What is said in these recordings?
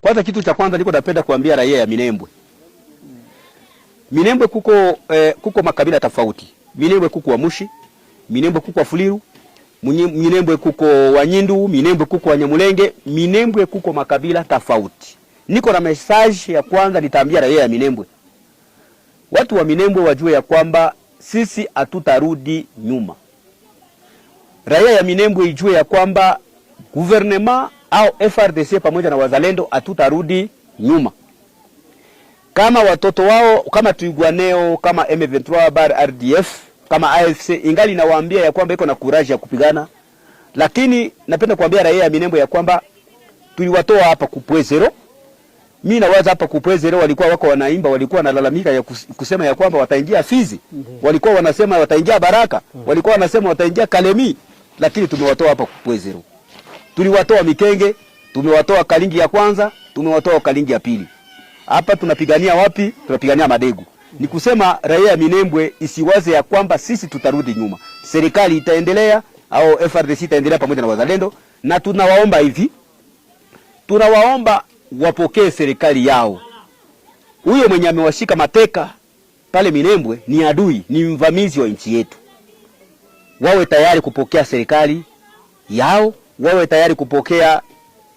Kwanza kitu cha kwanza niko napenda kuambia raia ya Minembwe. Minembwe kuko makabila tofauti. Minembwe kuko Wamushi, Minembwe kuko Wafuliru, Minembwe kuko Wanyindu, Minembwe kuko Wanyamulenge, Minembwe kuko makabila tofauti. Niko na message ya kwanza nitaambia raia ya Minembwe. Watu wa Minembwe wajue ya kwamba sisi hatutarudi nyuma. Raia ya Minembwe ijue ya kwamba gouvernement au FARDC pamoja na wazalendo hatutarudi nyuma. Kama watoto wao kama Twirwaneho, kama M23 bar RDF, kama AFC ingali nawaambia ya kwamba iko na courage ya kupigana, lakini napenda kuambia raia ya Minembwe ya kwamba tuliwatoa hapa ku point zéro. Mimi nawaza hapa ku point zéro walikuwa wako wanaimba, walikuwa wanalalamika ya kusema ya kwamba wataingia Fizi, walikuwa wanasema wataingia Baraka, walikuwa wanasema wataingia Kalemi, lakini tumewatoa hapa ku point zéro. Tuliwatoa Mikenge, tumewatoa Kalingi ya kwanza, tumewatoa Kalingi ya pili. Hapa tunapigania wapi? Tunapigania Madegu. Ni kusema raia ya Minembwe isiwaze ya kwamba sisi tutarudi nyuma. Serikali itaendelea au FARDC itaendelea pamoja na wazalendo, na tunawaomba hivi, tunawaomba wapokee serikali yao. Huyo mwenye amewashika mateka pale Minembwe ni adui, ni mvamizi wa nchi yetu. Wawe tayari kupokea serikali yao, wawe tayari kupokea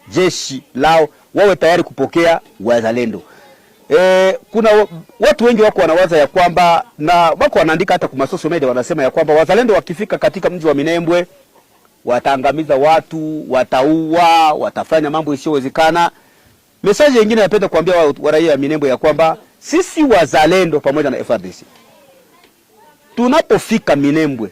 jeshi lao, wawe tayari kupokea wazalendo. Kuna watu wengi wako wanawaza ya kwamba na wako wanaandika hata kwa social media wanasema ya kwamba wazalendo wakifika katika mji wa Minembwe wataangamiza watu, wataua, watafanya mambo isiyowezekana. Message nyingine napenda kuambia wa raia wa Minembwe ya kwamba sisi wazalendo pamoja na FARDC tunapofika Minembwe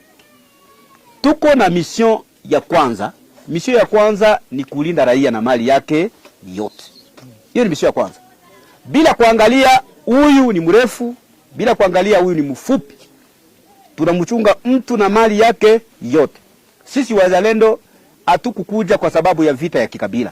tuko na mission ya kwanza. Mission ya kwanza ni kulinda raia na mali yake yote. Hiyo ni mission ya kwanza, bila kuangalia huyu ni mrefu, bila kuangalia huyu ni mfupi. Tunamchunga mtu na mali yake yote. Sisi wazalendo hatukukuja kwa sababu ya vita ya kikabila.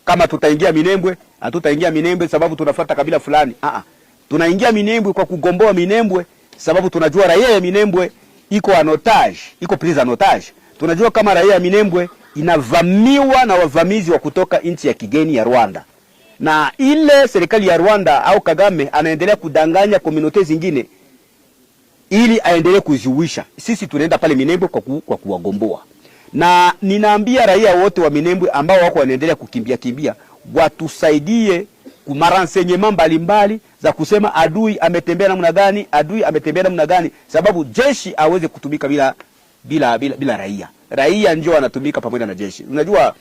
Kama tutaingia Minembwe, hatutaingia Minembwe sababu tunafuata kabila fulani. Ah, tunaingia Minembwe kwa kugomboa Minembwe sababu tunajua raia ya Minembwe iko en otage, iko prise en otage. Tunajua kama raia ya Minembwe inavamiwa na wavamizi wa kutoka nchi ya kigeni ya Rwanda, na ile serikali ya Rwanda au Kagame anaendelea kudanganya communauté zingine ili aendelee kuziuisha. Sisi tunaenda pale Minembwe kwa kuwagomboa, na ninaambia raia wote wa Minembwe ambao wako wanaendelea kukimbia kimbia watusaidie kuma renseignements mbalimbali za kusema adui ametembea namna gani, adui ametembea namna gani, sababu jeshi aweze kutumika bila raia. Raia ndio anatumika pamoja na jeshi. Unajua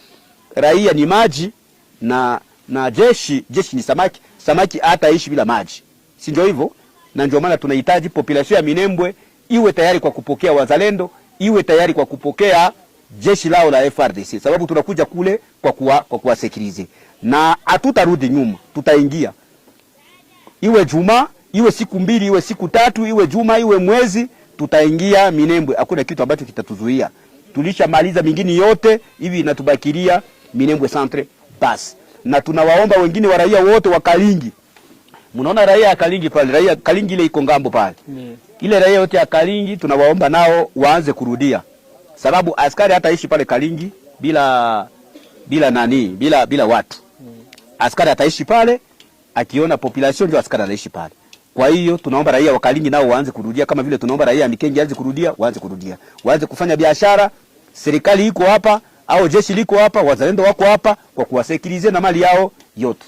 raia ni maji na jeshi ni samaki. Samaki hataishi bila maji, si ndio hivyo? Na ndio maana tunahitaji population ya Minembwe iwe tayari kwa kupokea wazalendo, iwe tayari kwa kupokea jeshi lao la FARDC, sababu tunakuja kule kwa kuwa sécuriser na hatutarudi nyuma, tutaingia iwe juma, iwe siku 2, iwe siku 3, iwe juma, iwe mwezi, tutaingia Minembwe. Hakuna kitu ambacho kitatuzuia. Tulishamaliza mingine yote, hivi inatubakilia Minembwe centre basi. Na tunawaomba wengine wa raia wote wa Kalingi, mnaona raia ya Kalingi pale, raia Kalingi ile iko ngambo pale, ile raia yote ya Kalingi tunawaomba nao waanze kurudia, sababu askari hataishi pale Kalingi bila nani, bila watu. Askari ataishi pale akiona population ndio askari anaishi pale. Kwa hiyo tunaomba raia wa Kalingi nao waanze kurudia, kama vile tunaomba raia ya Mikenge aanze kurudia, waanze kurudia, waanze kufanya biashara. Serikali iko hapa au jeshi liko hapa, wazalendo wako hapa kwa kuwa sécuriser na mali yao yote.